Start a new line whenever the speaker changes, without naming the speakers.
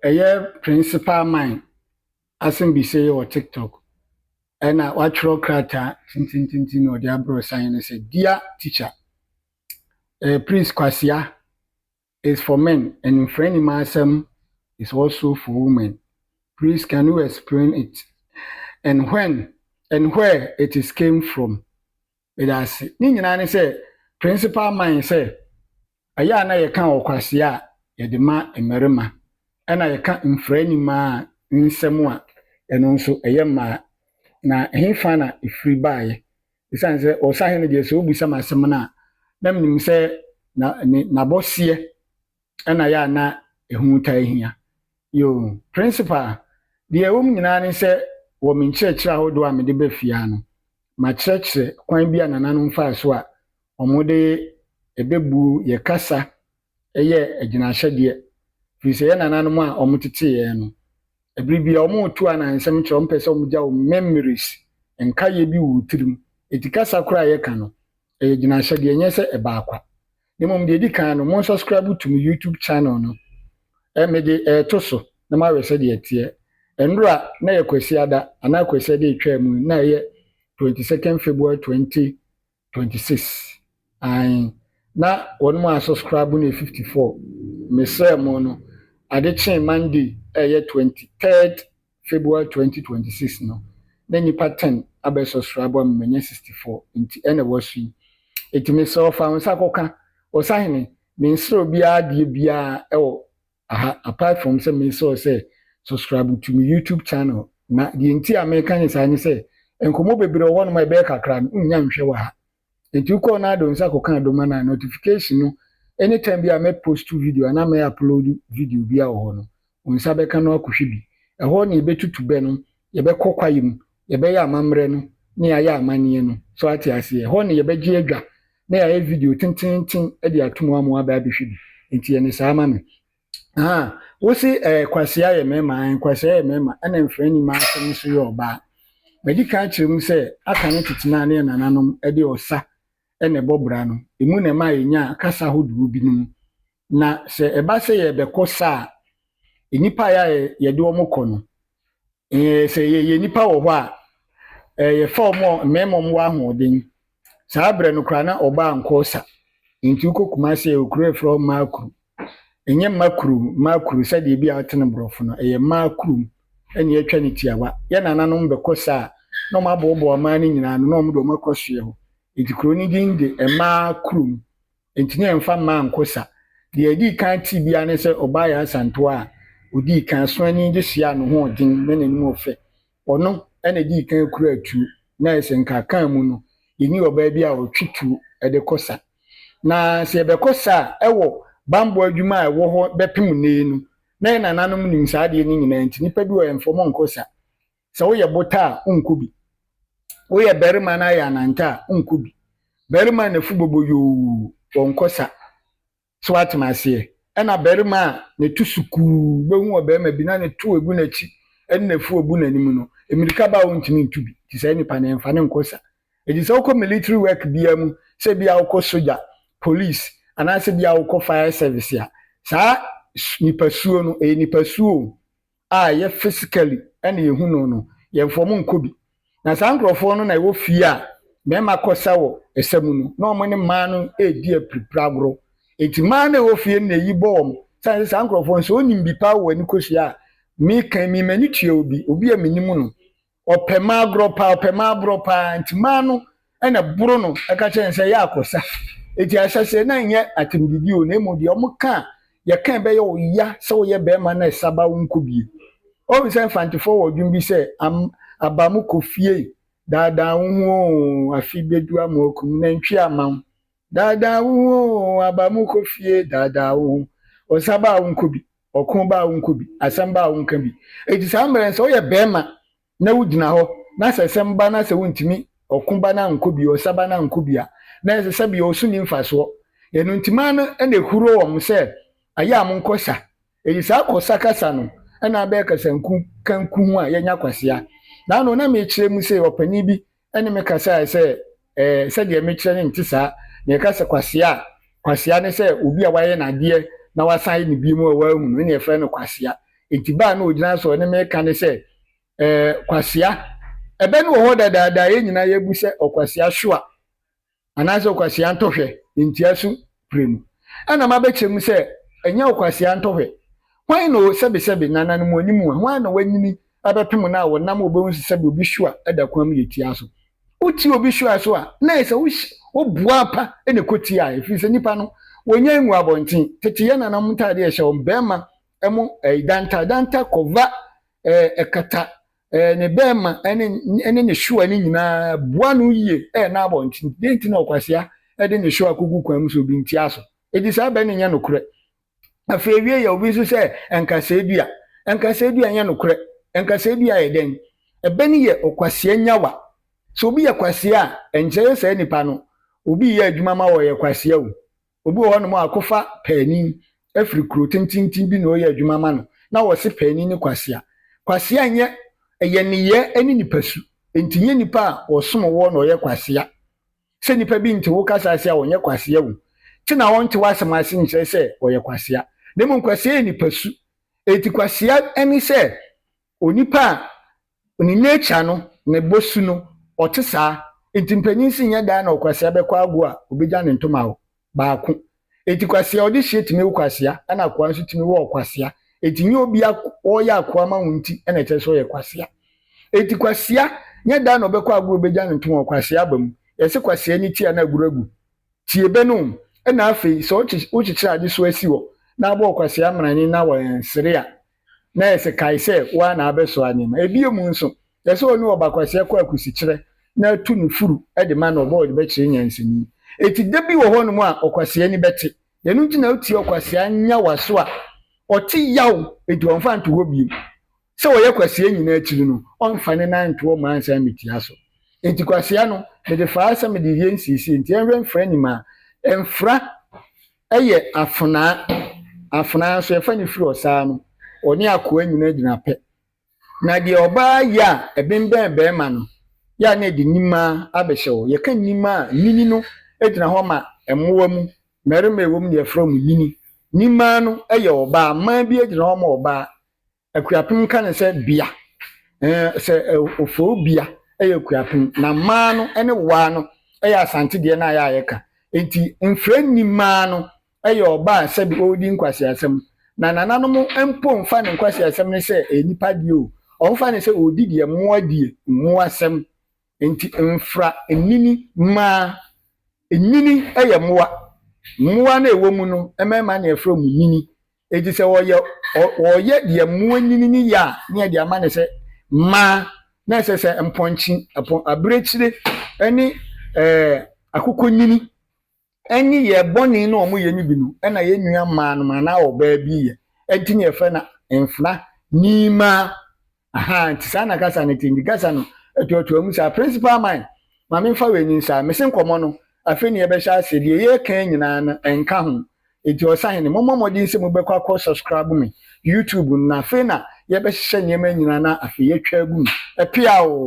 Ɛyɛ Principal Man asɛmbisa yi wɔ TikTok, ɛna watwerɛ krataa tentententen na ɔde abrɛ ɔsahene no sɛ, "Dear teacher, please, Kwasia is for men and Mfranimaasɛm is also for women. Please, can you explain it and when and where it is came from?" Meda ase. Ne nyinaa ne sɛ Principal Man sɛ ɛyɛ a na yɛka wɔ kwasea a yɛde ma mmarima, ɛna yɛka mfranimaa nsɛm a ɛno nso ɛyɛ mmaa, na ɛhefa na ɛfiri baeɛ? Ɛsiane sɛ ɔsahene deɛ, sɛ wobisa me asɛm no a, na menim sɛ na ne n'abɔseɛ ɛna yɛ a na ɛho taa hia. Yo, Principal, deɛ ɛwɔ mu nyinaa ne sɛ wɔ me nkyerɛkyerɛ ahodoɔ a mede ba fie ha no, makyerɛkyerɛ kwan bi a nananom faa so a wɔde ɛbɛbu yɛ kasa ɛyɛ agyinahyɛdeɛ, firi sɛ yɛ nananom a wɔtete yɛn no, ɛbere bi a wɔreto anansɛm kyerɛ, wɔmpɛ sɛ wɔgya wɔn memories, nkaeɛ bi wɔ wo tirim. Eti kasa koraa a yɛka no, ɛyɛ gyinahyɛdeɛ, nyɛ sɛ ɛbaakwa. Na mmom deɛ ɛdi kan no, mo subscribe to me YouTube channel no. Mede ɛɛto so na mahwɛ sɛdeɛ ɛteɛ. Nnora na yɛ Kwasiada anaa Kwasiada etwaa mu na ɛyɛ 22nd February 2026. Ae, na wɔn a subscribe no yɛ 54. Mesrɛ mo no, ade kyee Monday a ɛyɛ 23rd February 2026 no, na nnipa 10 abɛ subscribe ama manya 64, nti ɛna ɛwɔ so yi. Eti mesrɛ wo, fa wo nsa kɔka. Ɔsahene, mensrɛ obiara adeɛ biara ɛwɔ aha apart from sɛ mesrɛ wo sɛ subscribe to me YouTube channel. Na deɛ nti a meka ne saa ne sɛ nkɔmmɔ bebree wɔ hɔnom a ɛbɛyɛ kakra no, nnya nhwɛ wɔ ha. Nti wokɔɔ na ade wo nsa kɔka adoma no a, notification no, anytime bi a mɛ post video anaa mɛ upload video bi a wɔ hɔ no, wo nsa bɛka no akɔhwɛ bi. Ɛhɔ na yɛbɛtutu bɛ no, yɛbɛkɔ kwaeɛ mu, yɛbɛyɛ amammerɛ no na yɛayɛ amanneɛ no so, ate aseɛ? Ɛhɔ na yɛbɛgye adwa na yɛayɛ video tententen de ato mu ama waba abɛhwɛ bi. Nti yɛne saa ma me. Ah, wosi kwasea yɛ mmarima, kwasea yɛ mmarima, ɛna mfranimaa asɛm nso yɛ ɔbaa. Madi kan kyerɛ mu sɛ aka ne tete no a ne yɛ nananom de ɔsa ɛna ɛbɔ bra no, emu na ɛma yɛnya kasa ahodoɔ binom. Na sɛ ɛba sɛ yɛbɛkɔ sa a, nnipa a yɛde wɔn kɔ no, sɛ yɛyɛ nnipa wɔ hɔ a, yɛfa wɔn a mmarima a wɔwɔ ahoɔden. Saa berɛ no koraa na ɔbaa nkɔ sa. Nti wokɔ Kumasi a, kuro a yɛfrɛ hɔ Maakuru. Ɛnyɛ Makuru Makuru sɛdeɛ bi a wote no borɔfo no, ɛyɛ Maakurum ɛna yɛatwa no tiawa. Yɛn nananom bɛkɔ sa a, na wɔn aboaboa mmaa no nyinaa ano na wɔn de wɔn akɔ soɛ hɔ. Nti kuro no din de Maakurum. Nti ne yɛmfa mmaa nkɔ sa. Deɛ yɛdii kan tee biara ne sɛ ɔbaa yɛ Asantewa a odii kan so ani de hyia ne ho ɔden na n'anim ɔfɛ. Ɔno ɛna dii kan kura tuo, na ayɛ sɛ nkakaa mu no, yɛnni ɔbaa bi a ɔtwe tuo de kɔ sa. Na sɛ yɛbɛkɔ sa a, ɛwɔ bambɔ adwuma a ɛwɔ hɔ bɛpem nnɛ yi no, na yɛn nananom nim saa adeɛ no nyinaa, nti nnipa bi wɔ yɛmfa wɔn nkɔ sa. Sɛ woyɛ bota a, wonkɔ bi. Woyɛ barima na ayɛ ananta a, wonkɔ bi. Barima a n'afu bobɔ yoo, wɔnkɔ sa. So woatem aseɛ? Ɛna barima a ne to sukuu, bɛhu ɔbarima bi na ne to egu n'akyi ɛne n'afu obu n'anim no, mmirika ba a wontumi ntu bi. Nti saa nipa no, yɛmfa ne nkɔ sa. Eti sɛ wokɔ military work biara mu, sɛ bi a wokɔ soja, police, anaasɛ bi a wokɔ fire service a, saa nipasuo no, ɛyɛ nipasuo a ɛyɛ physically ɛna yɛhu no, yɛmfa wɔn nkɔ bi. Na saa nkurɔfoɔ no na ɛwɔ fie a mmarima kɔsa wɔ ɛsa mu no, na wɔn ne mmaa no redi apirapira agorɔ. Eti mmaa no a ɛwɔ fie no na eyi bɔ wɔn. Sane sɛ saa nkurɔfoɔ nso onim bi paa wɔ ani kosua a meka mi, m'ani tua obi, obi a menim no, ɔpɛ mmaa agorɔ paa, ɔpɛ mmaa aborɔ paa, nti mmaa no ɛna boro no ɛka kyerɛ no sɛ yɛ akɔsa. Eti ahyɛseɛ na nyɛ atɛmdidi o, na emu deɛ ɔmo ka a yɛka bɛyɛ wo ya sɛ woyɛ bɛrima na ɛsa ba wo nkɔ bie. Ɔhu sɛ Mfantefoɔ wɔ dwom bi sɛ am aba mu kɔ fie, daadaa wo ho o, afi bɛdu ama okum nantwi ama wo, daadaa wo ho o, aba mu kɔ fie, daadaa wo ho, ɔsa ba a wo nkɔ bi, ɔko ba a wo nkɔ bi, asɛm ba a wo nka bi. Eti saa mmerɛ sɛ woyɛ bɛrima na wogyina hɔ na sɛ asɛm ba na sɛ wontumi, ɔko ba na nkɔ bi, ɔsa ba na nkɔ bi a, na ɛsɛ sɛ bia ɔso ni mfasoɔ. Ɛno nti mmaa no ɛna ehuro wɔn sɛ ayɛ a monkɔ sa. Eyi saa kɔsa kasa no ɛna abɛyɛ kasanku kanku ho a yɛnya kwasea. Na ano na mekyerɛ mu sɛ ɔpanin bi ɛne me kasaeɛ sɛ sɛdeɛ mekyerɛ no nte saa. Na yɛka sɛ kwasea a, kwasea ne sɛ obi a wayɛ n'adeɛ na wasan ayɛ ne bio mu a wahu no, ɛna yɛfrɛ no kwasea. Enti baa na ogyina so ɔne me ka ne sɛ ɛɛ kwasea ɛbɛ no wɔ hɔ dadaada yɛn nyinaa yɛbu sɛ ɔkwasea hyoa anaasɛ ɔkwasea ntɔhwɛ ntia so pire mu. Ɛna mabɛkyerɛ mu sɛ ɛnyɛ ɔkwasea ntɔhwɛ. Hwan na sɛbesɛbe nananom anim a hwan na wanyini abɛpem no a wɔnam wɔbɛhu sɛ sɛbe obi hyoa da kwan mu yɛ tia so. Wotie obi hyoa so a na ɛsɛ woboa pa na ɛkɔtie a ɛfiri sɛ nipa no wɔnya ngu abɔnten. Tete yɛ nananom ntadeɛ ɛhyɛ wɔn bɛrima ɛmo ɛyi danta danta kɔva ɛɛ ɛkata ɛɛ ne bɛrima ɛne ɛne ne hyoa ne nyinaa boa no yie ɛyɛ n'abɔnten. Deɛ nti na ɔkwasea ɛde ne hyoa kɔgu kwan mu sɛ obi ntia so. Edi saa bɛ ne nyɛ nokorɛ. Afei ewie yɛ obi nso sɛ nkasɛɛ dua. Nkasɛɛ dua nyɛ nokorɛ. Nkasɛɛ dua yɛ dɛn? Ɛbɛ ne yɛ ɔkwasea nyawa. Sɛ obi yɛ kwasea a, ɛnkyerɛ sɛ nipa no obi yɛ adwuma ma wɔyɛ kwasea o. Obi wɔ hɔnom a akɔfa paani afiri kuro tententen bi na ɔyɛ adwuma ma no na wɔse paani ne kwasea. Kwasea nyɛ ɛyɛ nneyɛɛ ne nipasu. Nti nyɛ nipa a wɔsom wɔ na ɔyɛ kwasea. Sɛ nipa bi nte wo kasa ase a wɔnyɛ kwasea o. Te na wɔnte w'asɛm ase nkyerɛ sɛ ɔyɛ kwasea. Na mmom kwasea yɛ nipasu. Eti kwasea ne sɛ onipa a ne nature no ne bɔsu no ɔte saa. Nti mpanyin si nyɛ daa na ɔkwasea bɛkɔ ago a obegya ne ntoma hɔ baako. Eti kwasea ɔde hyia tumi wo kwasea ɛna akoa nso tumi wɔ ɔkwasea. Eti nye obi ɔyɛ akoa ma wo nti ɛna ɛkyerɛ sɛ ɔyɛ kwasea. Eti kwasea nyɛ daa na ɔbɛkɔ ago a obegya ne ntoma ɔkwasea aba mu. Yɛsɛ kwasea ne ti a na aguru agu. Tie bɛ no ɛna afei sɛ wokyekyere ade so asi hɔ na abɔ ɔkwasea mmarane na wɔnsere a na yɛsɛ kae sɛ woa na abɛsoa nneɛma. Ebio mu nso yɛsɛ ɔne ɔba kwasea kɔ akusikyerɛ na atu ne furu de ma no ɔbɔ ɔde bɛkyerɛ nyansani. Eti da bi wɔ hɔnom a ɔkwasea ni bɛte. Ɛno nti na wotie ɔkwasea nya w'aso a ɔte yaw eti ɔmfa nto hɔ bio. Sɛ wɔyɛ kwasea nyinaa akyiri no ɔmfa ne nan nto hɔ ma ansa mmetia so. Eti kwasea no mede faa sɛ mede yɛ nsiesie nti ɛnhwɛ mfra nim a mfra ɛyɛ afonaa. Afonaa nso yɛfa no firi ɔsaa no ɔne akoa nyinaa gyina pɛ. Na deɛ ɔbaa yɛ a ɛbɛnbɛn bɛrima no yɛ a na yɛde nimaa abɛhyɛ hɔ. Yɛka nimaa a nini no gyina hɔ ma mmoa mu. Mmarima a ɛwɔ mu na yɛfrɛ wɔn nini. Nimaa no yɛ ɔbaa. Mmaa bi gyina hɔ ma ɔbaa. Akuapem ka no sɛ bea. Ɛɛ sɛ ofuo bea yɛ akuapem. Na mmaa no ne waa no yɛ asante deɛ no a yɛ a yɛka. Nti mfrɛ nimaa no yɛ ɔbaa a sɛbi ɔredi nkwaseasɛm. Na nananom mpo mfa ne nkwaseasɛm no sɛ ɛyɛ nipa deɛ o. Ɔmfa ne sɛ ɔredi deɛ mmoa die, mmoasɛm. Nti mfra nini mmaa. Nini yɛ mmoa. Mmoa no a ɛwɔ mu no mmarima na yɛfrɛ wɔn nini. Eti sɛ wɔyɛ wɔyɛ deɛ mmoa nini no yɛ a ne yɛde ama no sɛ mmaa na ɛsɛ sɛ mpɔnkye ɛpɔn abirekyire ne ɛɛ akokɔ nini ɛne yɛ bɔne no a wɔyɛ no bi no ɛna yɛn nua mmaa no anaa ɔbaa bi yɛ. Ɛnti na yɛfrɛ no mfra nimaa. Aha nti saa na kasa no te. Nti kasa no ɛtoatoa mu saa. Principal man maame nfa wɔ ani nsa mese nkɔmɔ no afei ne yɛbɛhyɛ ase deɛ yɛreka nyinaa no ɛnka ho. Eti ɔsahene mommɔ mmɔden sɛ mobɛkɔ akɔ subscribe me YouTube no na afei na yɛbɛhyehyɛ nneɛma nyinaa na afei yɛatwa agu mu. Ɛpia o.